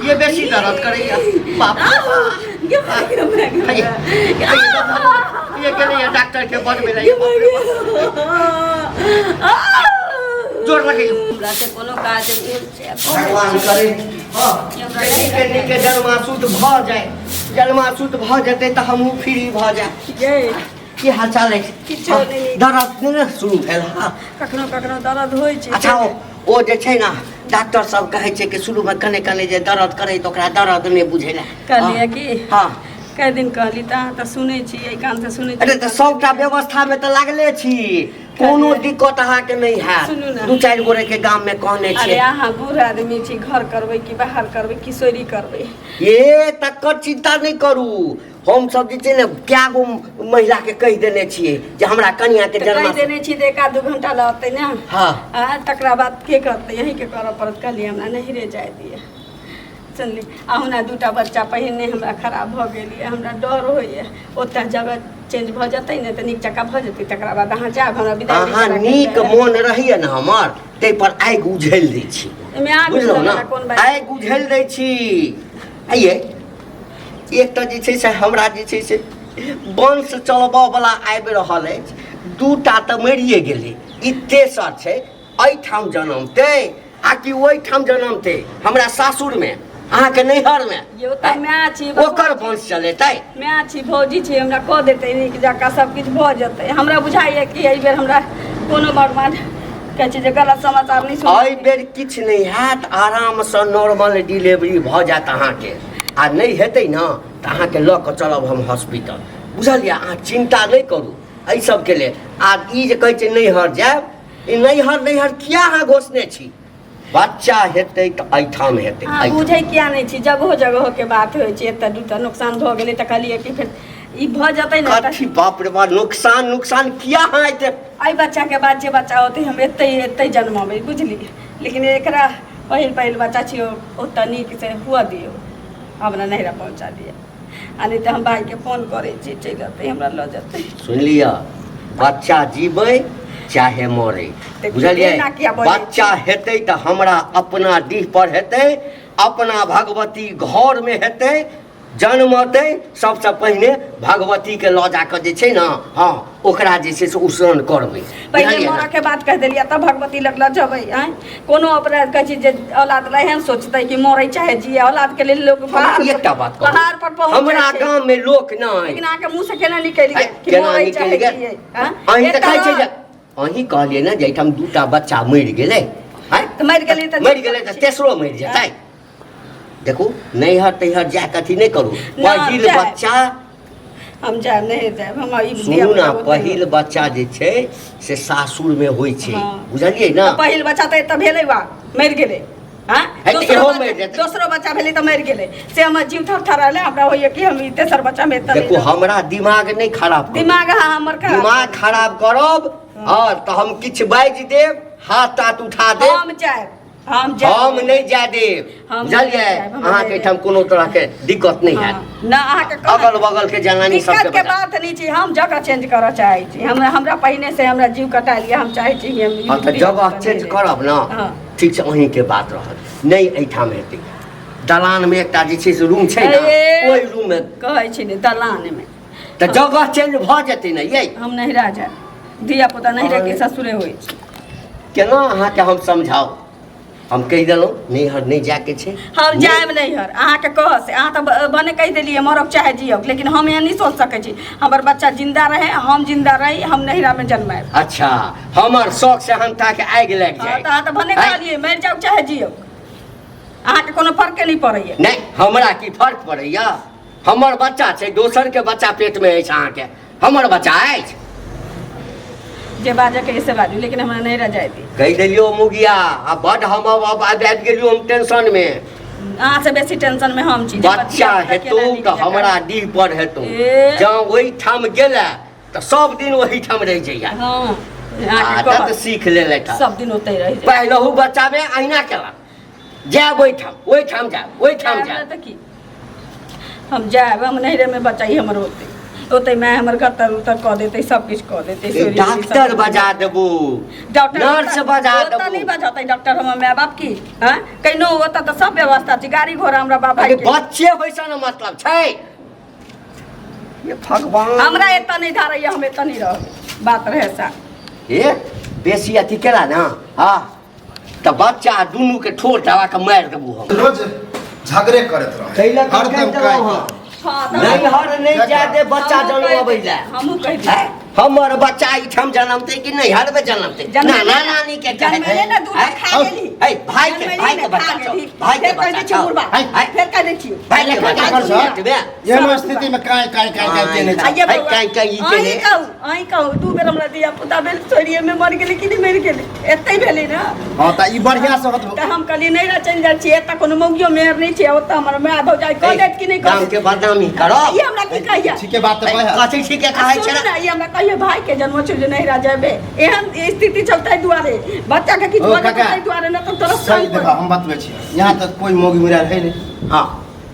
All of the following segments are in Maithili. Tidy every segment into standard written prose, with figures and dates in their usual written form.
ये बेसी दर्द करैया बाप रे बाप। गे माय गे माय गे हे, हे, ये गेलैया डॉक्टर के बजबै लए गे माय गे जोर लगैयौ हमरा से कोनो काज नहि होइ छै भगवान करे हँ नीके नीके जन्मासूत भऽ जाय जन्मासूत भऽ जेतै तऽ हमहूँ फ्री भऽ जाय गे की हाल चाल अछि किछो नहि नीक। दर्द नहि ने शुरू भेल हँ कखनो कखनो दर्द होइ छै अच्छा ओ जे छै ने डॉक्टर सब कहै छै कि शुरूमे कने कने जे दर्द करै तऽ ओकरा दर्द नहि बुझेला कहलियै कि हँ कए दिन कहली तऽ अहाँ तऽ सुनै छी एहि कानसँ सुनै छी अरे तऽ सबटा व्यवस्थामे तऽ लागले छी कोनो दिक्कत अहाँके नहि हैत सुनू ने। दू चारि गोरे के गाम में कहने अरे छियै अहाँ बूढ़ आदमी छी घर करबै कि बाहर करबै कि सोरी करबै ये तकर चिंता नहि करू हम सब जे छै ने कए गो महिला के कहि देने छियै जे हमरा कनिया के तऽ कहि जन्म देने छी तऽ एक आध दू घंटा लगतै ने हँ आ तकरा बाद के करतै यहीँके करऽ पड़त कहलियै हमरा नहिरे जाय दिअ सुनली अहुना दूटा बच्चा पहिने हमरा खराब भऽ गेल यऽ हमरा डर होइए ओतऽ जगह चेंज भऽ जेतै ने तऽ नीक जकाँ भऽ जेतै तकरा बाद अहाँ जायब हमरा विदाई अहाँ नीक मोन रहैए ने हमर ताहि पर आगि उझलि दै छी एहिमे आगि बुझलहुँ उझलऽ ने वाला कोन बात आगि उझलि दै छी आइये एकटा जे छै से हमरा जे छै से वंश चलबऽवला आबि रहल अछि दूटा तऽ मरिए गेलै ई तेसर छै एहिठाम जनमतै आ कि ओहिठाम जनमतै हमरा सासुरमे अहाँके नैहरमे यौ तऽ माय छी ओकर वंश चलेतै माय छी भौजी छी हमरा कऽ देतै नीक जकाँ सब किछु भऽ जेतै हमरा बुझाइए कि एहि बेर हमरा कोनो भगवान कहै छै जे गलत समाचार नहि सुन एहि बेर किछु नहि हैत आरामसँ नॉर्मल डिलीवरी भऽ जायत अहाँके आ नहि हेतै ने तऽ अहाँके लऽ कऽ चलब हम हॉस्पिटल बुझलियै अहाँ चिन्ता नहि करू एहि सबके लेल आ ई जे कहै छै नैहर जायब ई नैहर नैहर किया अहाँ घोषने छी बच्चा हेतै तऽ एहिठाम हेतै अहाँ बुझै किया नहि छी जगहो जगहोके बात होइ छै एतऽ दूटा नुकसान भऽ गेलै तऽ कहलियै कि फेर ई भऽ जेतै ने तऽ कथी बाप रे बाप नुकसान नुकसान किया अहाँ एते एहि बच्चाके बाद जे बच्चा होतै हम एतै एतै जनमबै बुझलियै लेकिन एकरा पहिल पहिल बच्चा छियै ओतऽ नीकसँ हुअ दियौ हमरा नैहरा पहुँचा दिअ आ नहि तऽ हम भाइके फोन करै छी चलि अतै हमरा लऽ जेतै सुनि लिअ बच्चा जीबै चाहे मरै देखियौ, बुझलियै एना किया बजै छी? बच्चा हेतै तऽ हमरा अपना डीह पर हेतै अपना भगवती घरमे हेतै जन्मतै सबसँ पहिने भगवतीके लऽ जाकऽ जे छै ने हँ ओकरा जे छै से उसरन करबै पहिले बुझलियै ने? मरऽ के बात कहि देलियै तब भगवती लग लऽ जेबै आँय कोनो अपराध कहै छी जे औलाद लए एहन सोचतै कि मरै चाहे जिए औलाद के लेल लोक हमरा पहाड़ एकटा बात कहू पहाड़ पर पहुँच हमरा जाइ छै। गाममे लोक नहि लेकिन अहाँके मुँह से केना निकलि गेल कि केना मरै निकलि चाहे गेल जिए आँय? अहीं तऽ एकटा कहै छै जे रह- अहीं कहलियै ने जे एहिठाम दूटा बच्चा मरि गेलै आँय? तऽ मरि गेलै तऽ मरि गेलै तऽ तेसरो मरि जेतै देखू नैहर तैहर जाय कऽ अथी नहि करू नहि, पहिल जायब। बच्चा हम जायब नहि जायब हमरा ई सुनू धिया ने पुता ओते पहिल बच्चा जे छै से सासुरमे होइ छै हँ। बुझलियै ने तऽ पहिल बच्चा तऽ एतऽ भेलै वा मरि गेलै हँ है तऽ दोसरो इहो बच्चा- मरि जेतै। दोसरो बच्चा भेलै तऽ मरि गेलै से हमर जीव थरथराएल हमरा होइए कि हम ई तेसर बच्चामे एतऽ नहि देखू रहब। हमरा दिमाग नहि खराब करू। दिमाग अहाँ हमर खराब दिमाग खराब करब हँ तऽ हम किछु बाजि देब हाथ ताथ उठा देब हम जायब हम जायब हम नहि जाय देब हम नहि बुझलियै जायब, हम अहाँके नहि एहिठाम कोनो तरहके दिक्कत नहि हाँ, हैत ना अहाँके कहब- अगल बगल के जनानी सबके दिक्कत के बता बात नहीं छी हम जगह चेंज करऽ चाहै छी हम हमरा पहिने से हमरा जीव कटा लिअ हम चाहै छी कि हम हँ तऽ जगह चेंज करब ने हाँ। ठीक छै अहीँके बात रहत नहि एहिठाम हेतै दलानमे एकटा जे छै से रूम छै ने ए। ओहि रूममे कहै छी ने दलान मे तऽ जगह चेंज भऽ जेतै ने यै हम नहिरा जायब धिया पुता नहिरे के ससुरे होइ छै केना अहाँके हम समझाउ हम कहि देलहुँ नैहर नहि जायके छै हम जायब नैहर अहाँके कह से अहाँ तऽ भने कहि देलियै मरब चाहे जियब लेकिन हम एहन नहि सोच सकै छी हमर बच्चा जिंदा रहे हम जिंदा रही हम नैहरामे जन्मायब अच्छा हमर शौक से हमताके आगि लागि हँ जाय तऽ अहाँ तऽ भने आँय? कहलियै मरि जाउ चाहे जियब अहाँके कोनो फर्के नहि पड़ैए नहि हमरा की फर्क पड़ैया हमर बच्चा छै दोसरके बच्चा पेटमे अछि अहाँके हमर बच्चा अछि जे बाजऽ के से बाजू लेकिन हमरा नहि रह जाय दी कहि देलियौ मुगिया आ बड हम अब अब आबि आबि गेलियौ हम टेंशनमे अहाँ से बेसी टेंशन में हम छी जे बच्चा धिया-पुता हेतौ केना नीक तऽ जकाँ- हमरा डीह पर हेतौ ए। जँ ओहिठाम गेलै तऽ सब दिन ओहिठाम रहि जइया हँ अहाँके आदत कहब, सीख लेलथि हँ। सब दिन ओतहि रहि जाय पहिलहु बच्चामे अहिना केलक जायब ओहिठाम ओहिठाम जायब ओहिठाम जायब जायब तऽ की हम जायब हम नैहरेमे बच्चा ई हमर होतै ओतै माय हमर गतर उतर कऽ देतै सब किछु कऽ देतै ए, सोरी उरी सब डॉक्टर किछु। बजा देबू डॉक्टर नर्स बजा ओतऽ देबू। नहि बजतै डॉक्टर हमर माय बाप की हँ कहिनो ओतऽ तऽ सब व्यवस्था छै गाड़ी घोड़ा हमरा बाप भाई अरे के बच्चे होइ से ने मतलब छै ये भगवान हमरा एतऽ नहि धारैया हम एतऽ नहि रहबै बात रहै सा ए बेसी अथी केला ना हाँ तऽ बच्चा दुनू के ठोर दबा के मारि देबू हम रोज झगड़े करैत रहे ताहि लऽ कऽ हरदम कहि काहि देलहुँ हँ। हँ तऽ नैहर नहि जाय दे बच्चा हमहूँ कहि जनमबै दै- लए हमहूँ कहि दै हैं? हमर बच्चा एहिठाम जनमतै कि नैहरमे जनमतै जनमेले नाना ने- नानी के कहै जनमेले ने दूटा खा गेली। है भाई के जनमेले भाई के ने खा बच्चा छौ गेली। भाई के फेर कहि बच्चा दै छियौ छौ बुढ़बा, है है फेर कहि दै छियौ। भाई के बच्चा कर छौ सर। बे एहनो स्थिति में काय काय काय काय केने छै आइए है, बौआ, काँय काँय ई अहीं केने। कहू, अहीं कहू, दू बेर हमरा धिया पुता भेल छोड़िए में मरि गेलै कि नहि मरि गेलै एतै भेलै ने हां त ई बढ़िया से होत तऽ हम कहलियै नहि रह चलि जाइ छियै एतऽ कोनो मौगियो मेहर नहि छै ओतऽ हमर माय भौजाइ कऽ देत कि नहि कऽ गाम देत के बदनामी करो ई हमरा की कहैया ठीके बात त कहे कथी ठीके कहै छै सुनू ने ई हमरा कहियो भाई के जन्म छौ जे नहिरा जेबे एहन स्थिति छौ ताहि दुआरे बच्चा के किछु ओ भऽ जेतौ काका, ताहि दुआरे नहि तऽ तोरा सही संग देखा हम बतबै छी यहाँ तक कोई मौगी मुरा है नहीं हाँ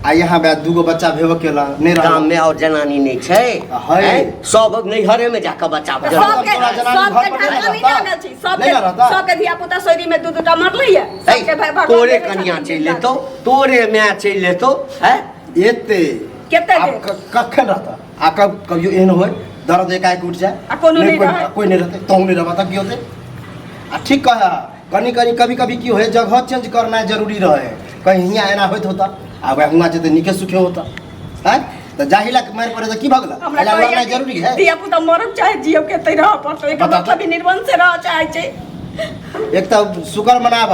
आ यहाँ बे दूगो बच्चा भेबो केला नहीं रहल गाम में और जनानी नहीं छै है। हैं? सब नैहरे में जाके बच्चा तऽ जनम सबके तोरा जनानी सबके घर पर ढाका नहि नहि रहता? लागल छै सबके नहि रहता? सबके धिया पुता सोरी में दू दूटा मरलै या है, सबके भाई भगवान तोरे देने कनिया छथिन चलि जिंदा। लेतौ तोरे माय चलि लेतौ हैं एते कते आब देर? कखन रहता आ कब कभियो एहन होय दर्द एकाएक उठ जाए आ कोनो नहि कोई रहै। कोई नहीं रहते तहु नहीं रहता की होते आ ठीक कहे कनी कनी कभी कभी की होए जगह चेंज करना जरूरी रहे कहीं हियाँ एना होइत होता आ वह हुआँ जेते नीके सुखे होता हैं तो जाहि ला मारि पड़े तो की भगला हमरा एला कहैया लड़नाइ कि जरूरी है धिया पुता मरब चाहे जियब के तै रह पड़तौ एकर बता तो। मतलब ई निर्वंश से रह चाहे छै एक तो शुक्र मनाब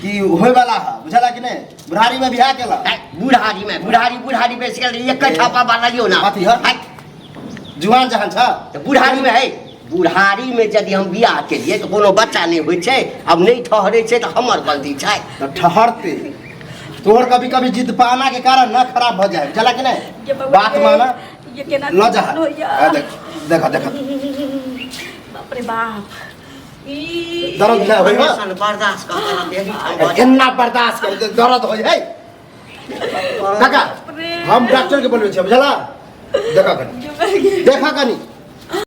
कि होय वाला है बुझला कि नहीं बुढ़ारी में बियाह केला है, बुढ़ारी में बुढ़ारी बुढ़ारी बेच गेल एक ठप्पा बाला ना अथी है। है, जुआन जहान छ तऽ बुढ़ारी में है बुढ़ारी में यदि हम बियाह केलियै तऽ कोनो बच्चा नहि होइ छै आब नहि ठहरै छै तऽ हमर गलती छै तो ठहरते तोहर कभी कभी जिद पाना के कारण ना खराब भ जाए बुझला कि ये नहीं बउआ बात ये- माना ये केना ल जा होइया। आ देख देखा देखा बाप रे बाप ई दर्द ना होई हो बर्दाश्त कऽ कऽ देही ठाम एना बर्दाश्त कर दे, दर्द होई है काका रे। हम डॉक्टर के बोलबै छियै बुझला देखा कनी देखा कनी